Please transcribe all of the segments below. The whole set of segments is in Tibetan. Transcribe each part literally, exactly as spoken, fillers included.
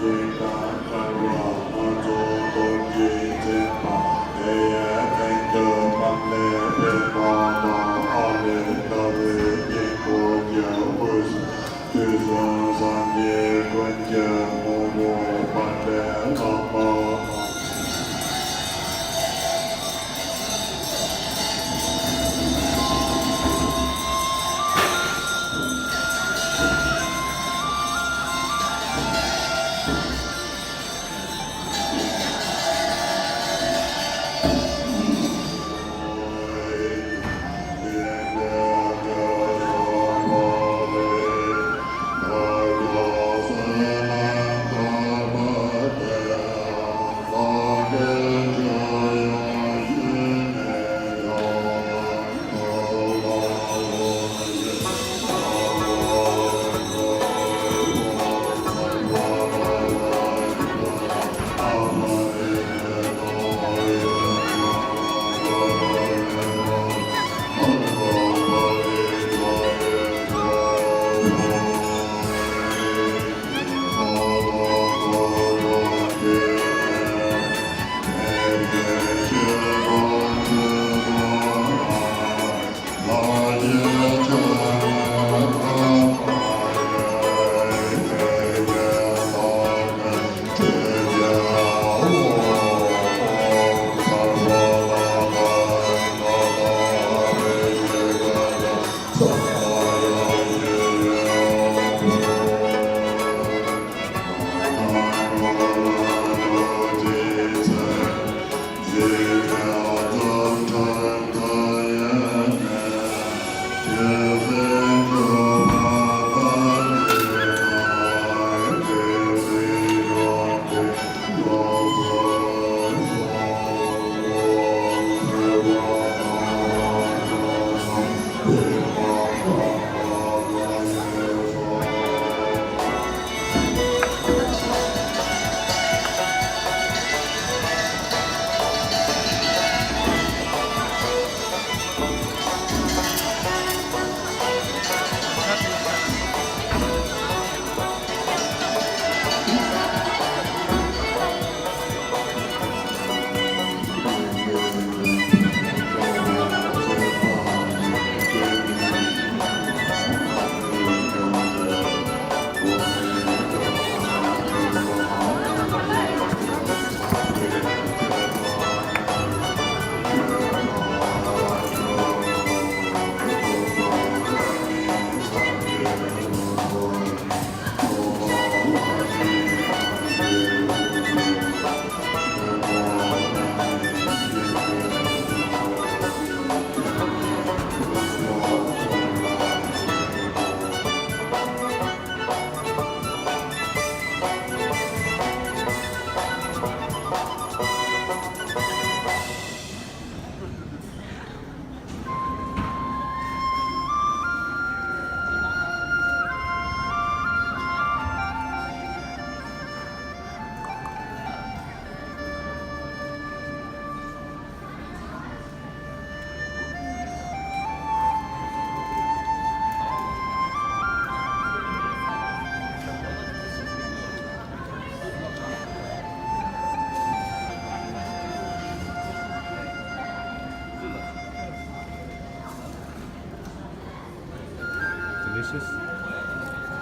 Delicious.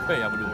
དཔེ་ཡག་པོ་འདུག་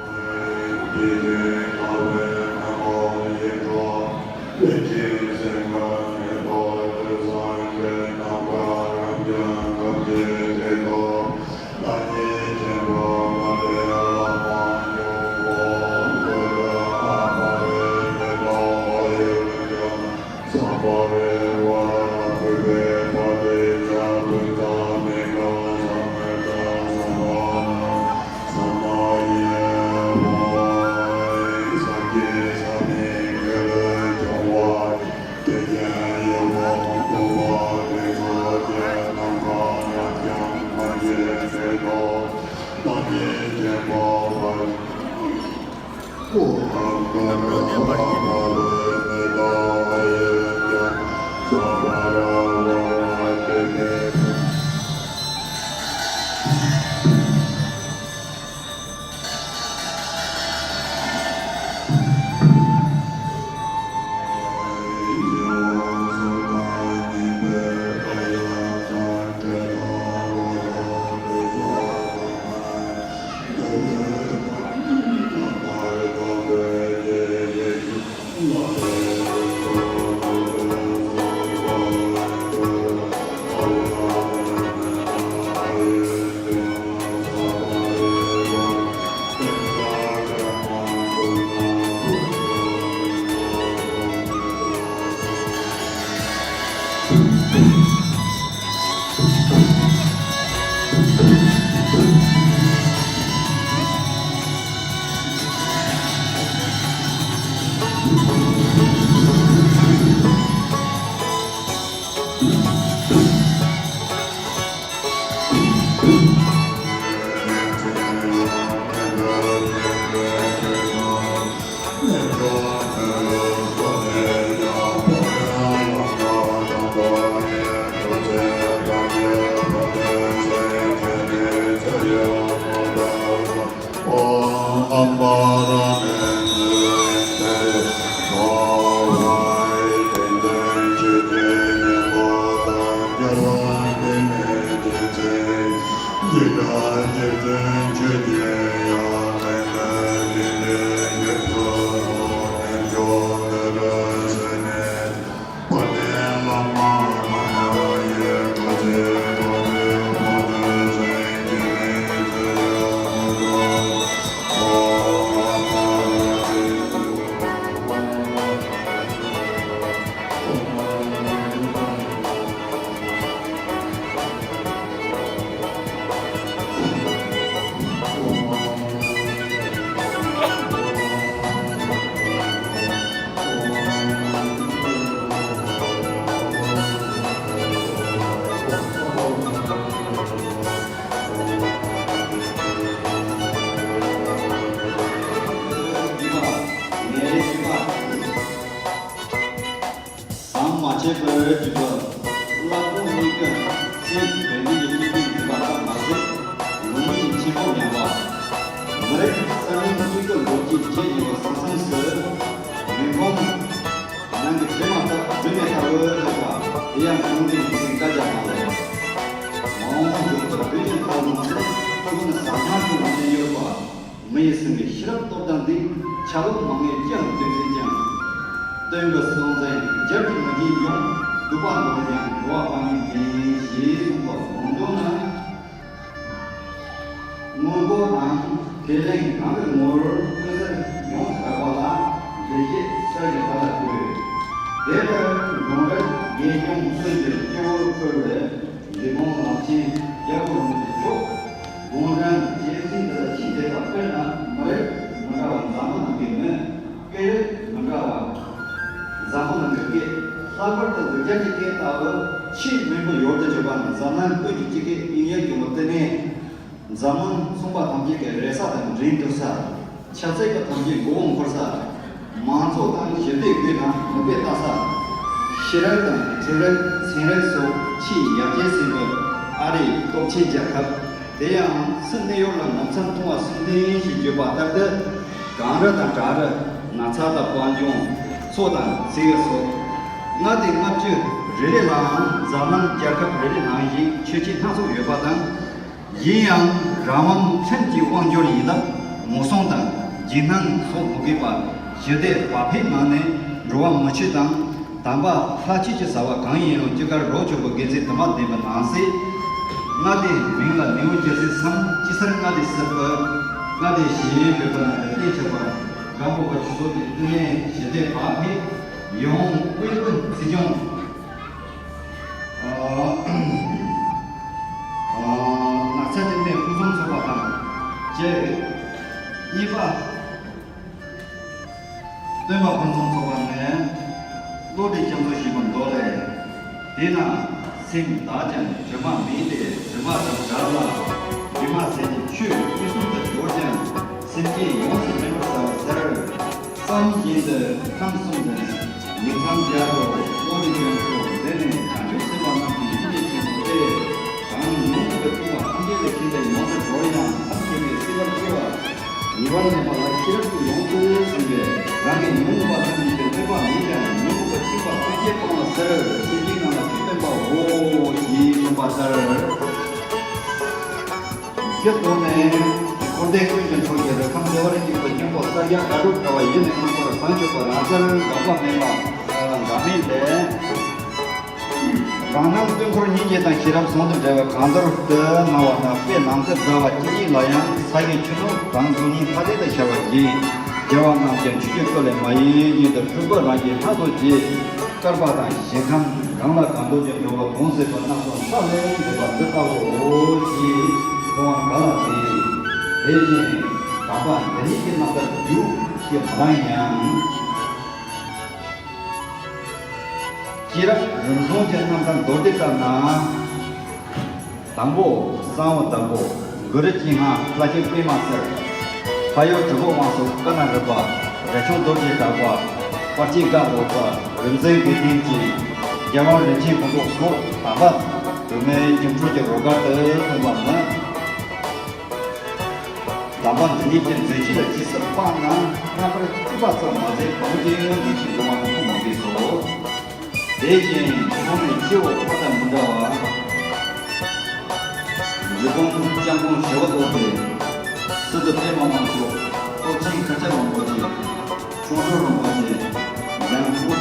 ཟམ་མ་ཆད་པར་བསྒྲིགས་པ། བརླག་གཏོང་གཉིས་ཀ་ཚེ་འཕོས་མི་གི་སྐྱིད་པའི་འཛིན་པ་ཙམ་མ་ཟད། ལུང་གི་ཆེན་པོ་ཡངས་པ། མི་རིགས་གསར་རྙིང་གཉིས་ཀ་ལོ་རྒྱུས་བརྗེད་ཉེ་བ་ཟང་ཟིང་སུ། མི་ཁོམ། ནང་གི་དྲི་མ་ལྟར་སྒྲོན་མེ་ལྟ་བུ་ལྷག་པ། དེ་ཡང་གཞུང་འཛིན་གྱི་བཀའ་རྒྱ་མ་ལས། མ་འོངས་མགྱོགས་པར་བོད་ཀྱི་ལྟ་བུ་ཚུར་ཀུན་ཟ་སྣང་གི་ངོས་ནས་ཡོད་པ། མི་ཡི་སེམས་ཀྱི་ཤེས་རབ་སྟོབས་དང་ལྡན། ཆ་ལུགས་མང་བས་ཀྱང་འདུན་མཛད་ཀྱང་། སྟོན་པའི་སྲོག་འཛིན་རྒྱབ་ཀྱི་མི་རྒྱུད་ཡོངས། སྡུག་པ་འདོར་ཡང་འགྲོ་བ་དཔག་མེད་ཡིན། ཞེས་གསུངས་པ་ལུང་དོན་ནི། སྔོན་འགོག་དང་བརྟན་ལྷིང་རང་གི་ངོ་བོར་ཀུན་གསལ་ཡོངས་སུ་གྲགས་པ་ལ་འགྲེལ་བཤད་གསལ་བའི་བརྡ་ལ་བཀོད། དེ་ལྟར་འབྲོང་རི་རྒྱལ་སྐྱོང་སྲོལ་གྱི་སྤྱི་བོར་འཁོད་པའི་འབྲི་གུང་ལམ་ཆེན་རྒྱལ་པོ་རིན་པོ་ཆེ་མཆོག་དགུང་གྲངས་བརྒྱད་ཅུ་འདི་ལ་ཆེས་འདས་པ། དཔེར་ན་མི་རིགས་མི་འདྲ་བ་འཛམ་བུ་གླིང་གི་མི། སྐད་རིགས་མི་འདྲ་བ། འཛམ་བུ་གླིང་གི་སྐད། ལྷག་པར་དུ་ལུག་རྒྱལ་གྱི་སྐད་ལྟ་བུ་ཆེས་མང་པོ་ཡོད་དུ་བྱུང་བ་ནི་འཛམ་གླིང་ཀུན་གྱི་སྤྱི་སྐད་ཨིན་ཡིག་གི་ངོ་བོ་དེ་ནི། འཛམ་གླིང་ཚོང་པ་ཐམས་ཅད་ཀྱི་རེ་ས་དང་འགྲན་བསྡུར་ས། ཆབ་སྲིད་པ་ཐམས་ཅད་མགོ་བོ་འཁོར་ས། མང་ཚོགས་དང་ཞི་བདེ་དགོས་དང་མི་དགོས་ལྟ་ས། ཤེས་རིག་དང་འཕྲུལ་རིག་ཚན་རིག་སོགས་ཆེས་ཡར་རྒྱས་ཟིན་པའི་ཨ་རིའི་སྟོབས་ཆེན་རྒྱལ་ཁབ། དེ་ཡང་སུད་ནིའུ་ཡོག་ལ་ནམ་མཚན་ཐུང་བ་གསུམ་ལྡན་ཞེས་བརྗོད་པ་ལྟར་དུ། གངས་རི་དང་བྲག་རི། ན་ཚ་དང་དཔལ་འབྱོར། མཚོ་དང་མཚེའུ་སོགས། མངའ་སྡེ་ལྔ་བཅུ་རེ་རེ་ལའང་འཛམ་གླིང་རྒྱལ་ཁབ་རེ་རེ་ནང་བཞིན་ཆོས་ཆས་སྣ་ཚོགས་ཡོད་པ་དང་། ཡིན་ཡང་རང་དབང་ཁྲིམས་ཀྱི་དབང་སྒྱུར་ཡིན་སྟབས་ངོ་སྲུང་དང་འཇིགས་སྣང་སོགས་མི་དགོས་པར་ཞི་བདེ་བག་ཕེབས་ངང་ནས་འགྲོ་བ་མི་ཆོས་དང་དམ་པ་ལྷ་ཆོས་ཀྱི་བྱ་བ་གང་ཡིན་རུང་ཅི་དགར་རོགས་ཆོག་པའི་དགེ་མཚན་དུ་མ་ལྡན་པ་ནང་གསེས། མངའ་སྡེའི་མིང་ལ་ནེའུ་རྒྱལ་སྲིད་མཚམས་དཔྱིད་གསར་མངའ་སྡེ་ཟེར་བ། མངའ་སྡེ་གཞན་ཡོད་པ་ན་ཡང་གཏན་ཆགས་པ། སྒམ་པོ་པ་ཆུ་ཚོད་ཀྱི་ཏི་ལེན་ཞི་བདེ་བག་ཕེབས། ཡིད་འོང་དབུས་པོ་སྲིད་སྐྱོང་། ཨ་ཨ་ནགས་ཚལ་ཅན་པའི་ཕུན་སུམ་ཚོགས་པ་དང་བཅས། གཉིས་པ། སྟོན་པ་ཕུན་སུམ་ཚོགས་པ་ནས། བློ་གྲོས་རྒྱ་མཚོ་ཞེས་པ་མདོ་ལས། དེས་ན་སེམས་དག་ཀྱང་དྲི་མ་མེད་དེ། དྲི་མ་དང་བྲལ་ལ་དྲི་མ་ཟད་དེ་ཆོས་ཕུན་སུམ་དུ་གྱུར་ཀྱང་སེམས་ཅན་ཡོངས་སུ་སྨིན་པར་བྱ་བ་ཟེར། བསམ་བཞིན་དུ་ཁམས་གསུམ་ནས་མི་ཕམ་རྒྱལ་པོ་བློ་གྲོས་རྒྱ་མཚོ་འདི་ནས་བྱང་ཆུབ་སེམས་དཔའ་རྣམས་ཀྱི་སྙིང་རྗེ་ཆེན་པོ་སྟེ། གང་མྱུར་དུ་ཐུབ་པ་ཐམས་ཅད་ལས་ཁྱད་དུ་ཡོངས་སུ་གྲོལ་ཡང་ཐབས་མཁས་པའི་སྲིད་པར་སྐྱེ་བ། ཉེ་བར་གནས་པ་ལ་ཤེས་རབ་ཀྱིས་ཡོངས་སུ་ཟིན་པས་རང་གི་ཉོན་མོངས་པ་ཐམས་ཅད་ཀྱི་སྨོད་པ་མེད་ཀྱང་ཉོན་མོངས་པ་གཅིག་པ་ཐམས་ཅད་སྤང་བ་ཟེར། སེམས་ཅན་རྣམས་ལ་ཆོས་སྟོན་པའོ་ཞེས་གསུངས་པ་ལྟར། རྒྱུ་དོན་ནི། འཁོར་འདས་ཀུན་གྱི་འཕྲོ་བཅད་རི་ཁམས་བདེ་བར་གཤེགས་པའི་སྙིང་པོ་ས་སྐྱ་དགའ་སྒྲུབ་དགའ་བ་ཡེ་ནས་བསྔགས་པར་བྱང་ཆུབ་པ་རང་རྩལ་འགག་པ་མེད་པ་འགག་མེད་ལས། རང་སྣང་དཀྱིལ་འཁོར་སྙིང་རྗེ་དང་ཤེས་རབ་ཟུང་དུ་འབྲེལ་བའི་གང་འདོད་དུ་སྣང་བ་དང་དཔེ་ནམ་མཁའི་ཟླ་བ་གཅིག་ཉིད་ལ་ཡང་ས་གཞི་ཆུ་ནོར་དང་དུ་ནི་ཕ་ལེ་དུ་ཤར་བ་བཞིན། རྒྱལ་བ་རྣམས་ཀྱང་ཆུ་སྐྱེས་སོགས་ལས་མ་ཡིན་བཞིན་དུ་སྤྲུལ་པ་རང་གི་ལྷ་ཚོགས་ཀྱིས་བསྐལ་པ་དང་ཞིང་ཁམས་གང་ལ་གང་འདུལ་གྱི་འགྲོ་བ་གང་ཟད་པ་རྣམས་སུ་མཚམས་ལས་འདས་པ་འདི་ལྟ་བུའོ་ཞེས་གསུང་བ་ག་ལ་ཟེར། དེ་བཞིན་དམ་པ་འདི་ཉིད་ཀྱི་རྣམ་ཐར་རྒྱུད་ཀྱི་མ་རང་ཡང་། སྐྱེས་རབས་རིམ་བྱོན་གྱི་རྣམ་ཐར་མདོར་བསྡུས་ལྟར་ན། དང་པོ། གསང་བ་དང་པོ། གུ་རུ་སྐྱེས་སྔ་ལྷ་ཆེན་པད་མ་གསེར། ཕ་ཡུལ་གྲི་གུ་བང་སོ་ཀ་ན་རི་པ། རས་ཆུང་རྡོ་རྗེ་གྲགས་པ། དཔལ་སྐྱེས་དགའ་ལོ་པ། རིག་འཛིན་དགེ་ལྡན་གྱིས། རྒྱལ་དབང་རིན་ཆེན་ཕུན་ཚོགས་སོགས་དམ་པ་དུ་མའི་སྐྱབས་འགྲོ་གྱི་རོལ་གར་དུ་གསུངས་པ་ནི། དམ་པ་འདི་ཉིད་ཀྱི་མཛོད་ཆེན་ལ་ཇི་སྲིད་དཔག་ན། རྣམ་པར་སྤྲུལ་པ་ཙམ་མ་ཟད་གང་ཅི་ཡོན་ཏན་གྱི་འགྲོ་བ་མང་པོ་མ་འདས་སོ། དེ་བཞིན་གཞུང་ནས་སྐྱེ་བོ་ཕོ་དང་མི་འདྲ་བ། འཇུ་སྐུང་སྐྱབས་སྐུང་ཞི་བ་ཏོག་ཏེ། སི་ཏུ་པད་མ་དང་ཁོ། སྟོབས་ཆེན་མཁའ་ཁྱབ་རིན་པོ་ཆེ། ཁྲོ་ཁྲོ་རིན་པོ་ཆེ། འཇམ་སྐུ།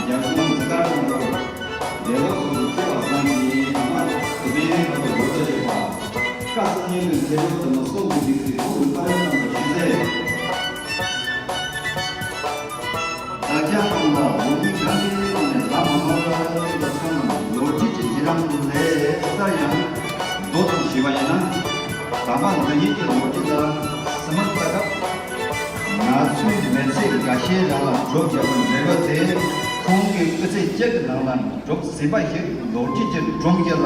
འཇམ་སྐུ་ཟི་དཀར་རིན་པོ་ཆེ། ལེ་ལོ་སོགས་ཀྱི་སྐྱེ་བ་བཟང་ཞིང་ཨ་མ་དུ་བའི་རིང་དུ་ལོ་ཙཱ་བྱེད་པ། བཀའ་སྲུང་གཉེན་དུ་མཛད་སྒོ་དུ་མ་གསུང་གི་འདུག་སའི་ཁོང་གི་བཀའ་ཡོན་རྣམས་ལ་ཞུ་ཚེ། བདག་ཅག་ཀུན་ལ་འོ་མི་གང་གི་ཐོག་ནས་ལམ་མ་ནོར་བར་དུ་སོང་ན་ལོ་རྒྱུས་ཀྱི་བརྒྱུད་རིམ་ལས་སླར་ཡང་མདོ་ཙམ་ཞུས་པ་ཡིན་ན། དམ་པ་འདི་ཉིད་ཀྱི་ལོ་རྒྱུས་ལ་སི་མ་ལྟ་སྐབས། ང་ཚོའི་མི་ཚེ་འགའ་ཤས་རང་ལ་གྲུབ་བརྒྱབ་པའི་འབྲས་བུ་དེ་ཁོང་གི་སྐུ་ཚེ་གཅིག་གི་ནང་ལ་གྲུབ་ཟིན་པ་ཞིག་ལོ་རྒྱུས་ཀྱི་སྒྲོམ་གྱི་ལ་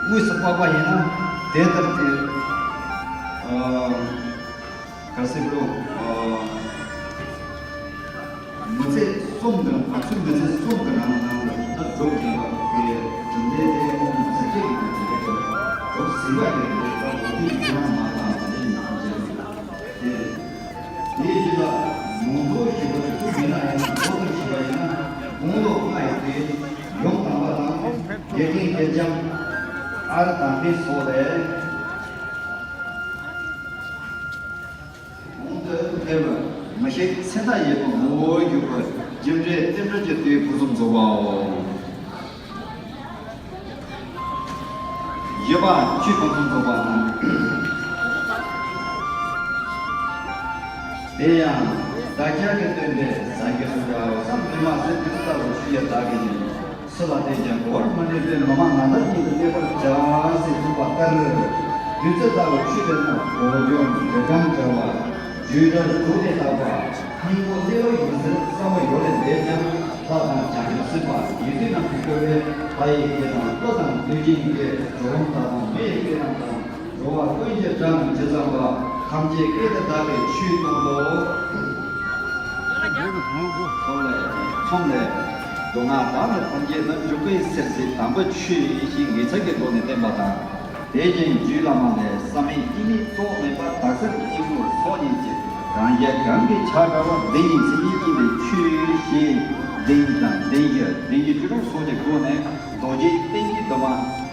དངོས་སུ་དཔག་པ་ཡིན་ན་དེ་ལྟར་དེ། ཨ། ག་ཟེར་རོ། ཨ། མི་ཚེ་གསུམ་གི་ང་ཚོའི་མི་ཚེ་གསུམ་གི་ནང་ནང་ལ་ད་གྲུབ་ཀྱི་ལ་དེ་གྲུབ་འབྲས་དེ་ཁོང་གི་མི་ཚེ་གཅིག་གི་ནང་དེ་གྲུབ་ཟིན་པ་ཡིན་པས་ད་ལོ་རྒྱུས་ཀྱི་ལ་མ་དང་དེ་ནང་བཞིན། དེ་དེའི་རྗེས་ལ་མང་པོ་ཞིག་གིས་ཐུགས་མི་ན་ཡང་མདོ་ཙམ་ཞུས་པ་ཡིན་ན་དགུང་ལོ་ལྔ་ཡི་དུས་ཡུམ་དམ་པ་དང་དགེ་རྒན་དགེ་རྒན་ཨར་དང་པའི་སོགས་ལས་གོང་དུ་ཕེབས་པ་མི་ཤིགས་མཚན་རྟགས་ཡོད་པ་ངོ་བོ་ཡོད་པའི་རྒྱུ་འབྲས་རྟེན་འབྲེལ་གྱི་དུས་ཕུན་སུམ་ཚོགས་པའོ། བཞི་པ་ཆོས་ཕུན་སུམ་ཚོགས་པ་དང་། དེ་ཡང་བདག་ཅག་གི་སྟོན་པའི་ཟབ་རྒྱས་སུ་འདྲ་བ་བསམ་དུ་མ་ཟད་དུས་ལྟ་བུ་ཆུ་ཡི་བདག་གིས་ནི་སུ་ལ་བསྟན་ཀྱང་གོ་བར་མ་ནུས་པའི་མི་མ་ང་དག་ཉིད་དུ་གནས་པར་བྱ་ཟེར་གསུངས་པ་ལྟར། བདུད་རྩི་ལྟ་བུ་ཆུ་དེ་ན་གོ་འཇོམས་འདྲེ་སྒམ་བྲལ་བ། རྒྱུད་གྲྭ་དྲུག་ནས་ལྷག་པ། སྙིང་པོ་གླེ་བ་ཡིན་ཟེར་བསམ་པ་ཡོད་ལས་འདས་ཀྱང་ལྷ་དང་བྱང་ཆུབ་སེམས་དཔའ་ཡེ་ཤེས་རྣམས་ཀྱིས་བསྐོར་བའི་ལྷ་ཡི་སྐད་དང་ཀླུ་དང་གནོད་སྦྱིན་གྱི་གྲོགས་རམ་དག་དང་མི་ཡི་སྐད་རྣམས་དང་འགྲོ་བ་ཀུན་གྱི་སྒྲ་རྣམས་ཇི་ཙམ་པ་ཐམས་ཅད་སྐད་དུ་བདག་གིས་ཆོས་གསུངས་སོ། ཚོམས་ལས་ཚོམས་ལས། མདོ་སྔགས་དག་ནི་ཐམས་ཅད་ནི་འཇུག་པའི་ཟེར་ཚེ་དམ་པའི་ཆོས་ཡིན་ཞེས་ངེས་ཚད་ཀྱི་སྒོ་ནས་བསྟན་པ་དང་། དེ་བཞིན་རྒྱུད་བླ་མ་ལས་བསམ་ཡས་སྐྱེ་གནས་རྟོག་མེད་པ་དག་གསལ་གྱི་དབྱིངས་ངོར་སོགས་ཉིད་ཀྱི་རང་རྒྱལ་གང་གི་ཆ་འདྲ་བ་འདི་ཉིད་མཚན་ཉིད་ཀྱི་ནི་ཆོས་ཞེས་འདི་ཉིད་དང་བདེན་བཞི་བདེན་བཞི་བཅུ་དྲུག་སོགས་ཀྱི་སྒོ་ནས་རྡོ་རྗེ་གཏན་གྱི་འདུན་མ་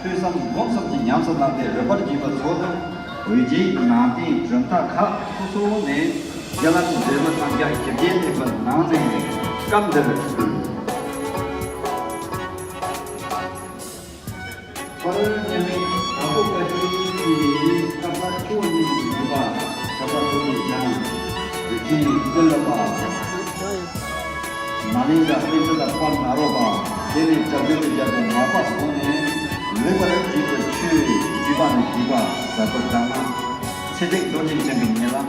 ཐོས་བསམ་སྒོམ་གསུམ་གྱིས་ཉམས་སུ་བླངས་ཏེ་རིག་པར་བགྱིས་པ་ཚོ་དང་། འོད་བརྒྱའི་ནང་རྟེན་གྲུབ་མཐའ་ཁག་སོ་སོ་ནས་རྒྱ་ལམ་འབྲས་བུ་ཐམས་ཅད་ཞི་རྒྱས་ཐེག་པའི་ནང་ནས་སྐབས་འདིར། པར་མཉམ་མེད་དྭགས་པོ་བཀའ་བརྒྱུད་ཀྱི་བཀའ་བརྒྱུད་ཆུ་བོ་གཉིས་ཀྱི་བརྒྱུད་པ་ཁྱབ་པ་ཐུགས་ཀྱི་བྱང་རིགས་ཀྱི་ཀུན་ལ་པ། མ་ལན་དང་དཔེ་ཆ་དང་དཔལ་ནཱ་རོ་པ། དེ་ནས་སྐྱབས་རྗེ་རིགས་བརྒྱ་དང་མ་པ་སོགས་ནས་ལེགས་པར་བརྒྱུད་པའི་ཆོས་བརྒྱུད་པ་ནས་བརྒྱུད་པ་ཟབ་པར་བསྒྲགས་ན། ཚེ་ཐིག་རྡོ་རྗེ་འཆང་གི་ཉེ་ལམ།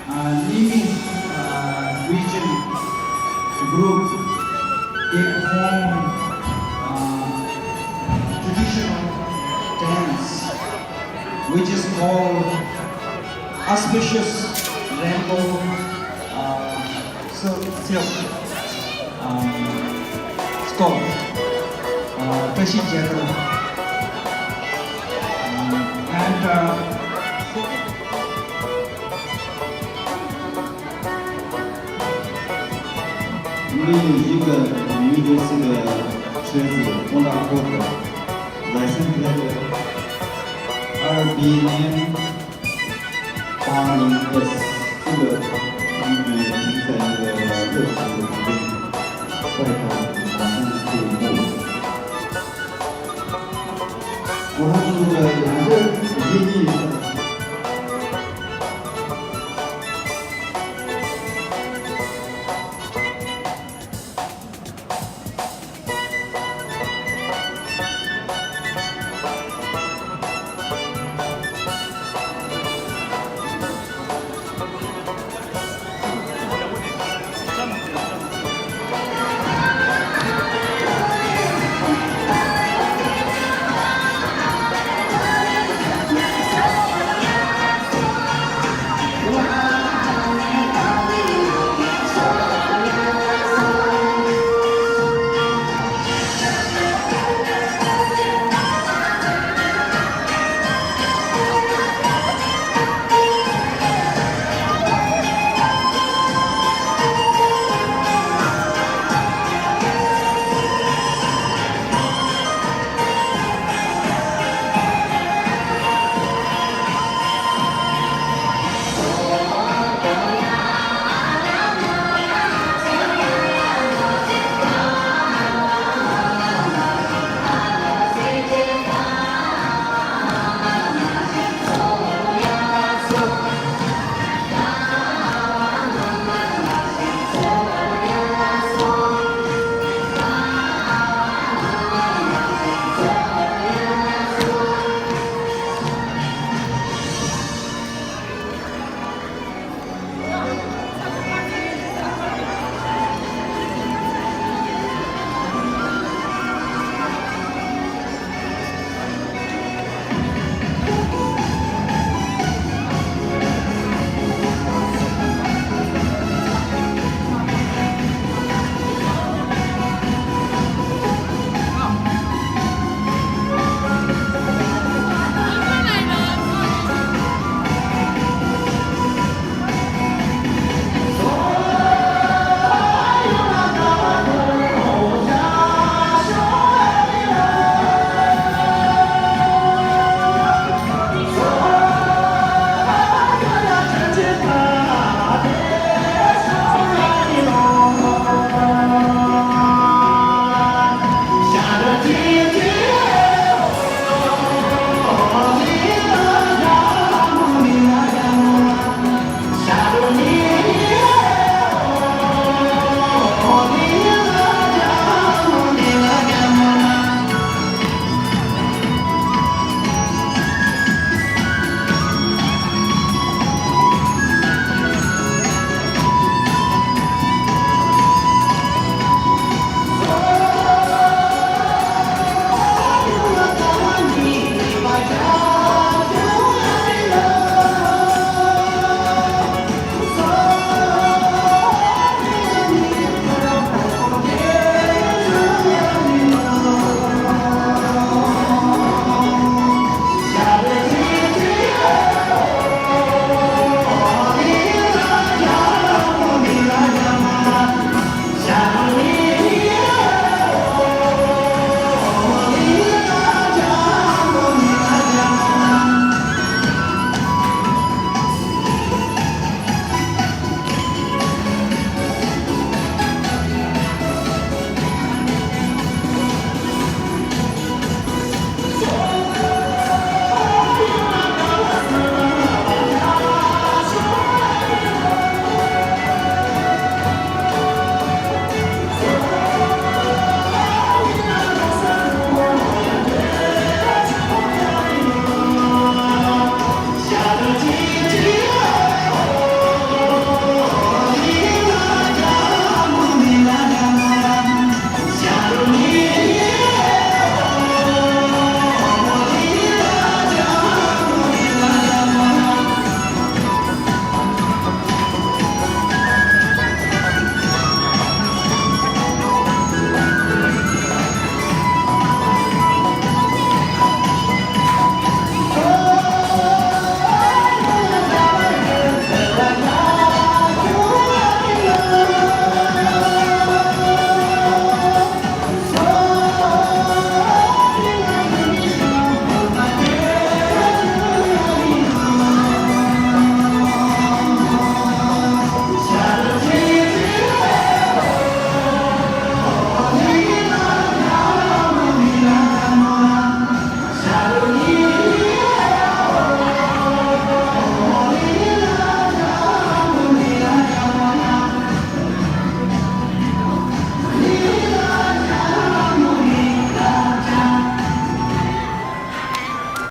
Uh, Nimi, uh, region group, they perform, uh, traditional dance, which is called Auspicious Rainbow, uh, Silk, Silk, um, Skirt, uh, Tashi Jadal, um, and, uh, མི་ཡི་ཡིག་གི་མི་འདུག་སྲིད་པའི་ཆོས་སྲིད་སྤུན་ཟླ་སྐོར་གྱི་license plate R B N Pang Ling S སྲིད་པའི་མི་ཡི་ཡིག་གི་ལོ་ཆུང་གི་མི་འདུག་པའི་ཁ།